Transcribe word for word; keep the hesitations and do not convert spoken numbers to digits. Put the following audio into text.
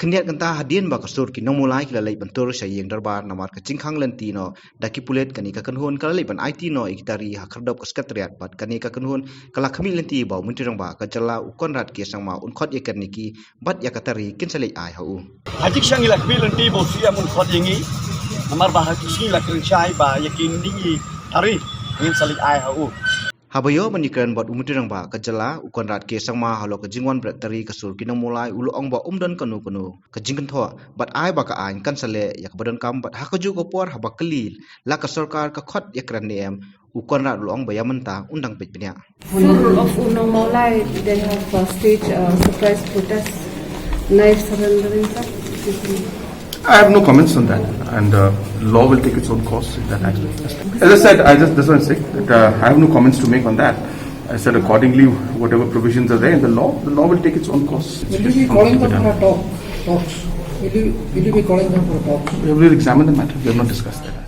Niat kynta hadien ba ka sur ki nongmulai ki la leit ban tur sha ïing dorbar namar ka jingkhang lynti noh da ki pulit, kane ka kynhun ka la leit ban aiti noh ïa ki tari ha khyrdop ka Secretariat bad kane ka kynhun ka la khmih lynti ba u Myntri Rangbah ka jylla u Conrad K Sangma un khot ïa ka niki bad ïa ka tari kin sa leit ai ha u. Ha jingshisha ngi la khmih lynti ba u C M un khot ïa ngi namar ba ha jingshisha ngi la kren shai ba ïa kine ki tari ngin sa leit ai ha u. Haba ïoh ban ïakren bad u Myntri Rangbah ka jylla u Conrad K Sangma halor ka jingwan bret tari ka sur ki nongmulai u la ong ba um don kano kano ka jingkynthoh bad ai ba ka aiñ kan sa leh ïa kaba donkam bad ha kajuh ka por haba kylli la ka sorkar ka khot ïakren ne em, u Conrad u la ong ba ïa mynta un dang peit bniah. Sur of u nongmulai, they have uh, stage uh, surprise protest, knife surrendering, sir. I have no comments on that, and uh, law will take its own course in that aspect. As I said, I just that's what I'm saying. That, uh, I have no comments to make on that. I said accordingly, whatever provisions are there in the law, the law will take its own course. Will you be calling them for a talk? Talks. Will you, will you be calling them for a talk? We will examine the matter. We have not discussed that.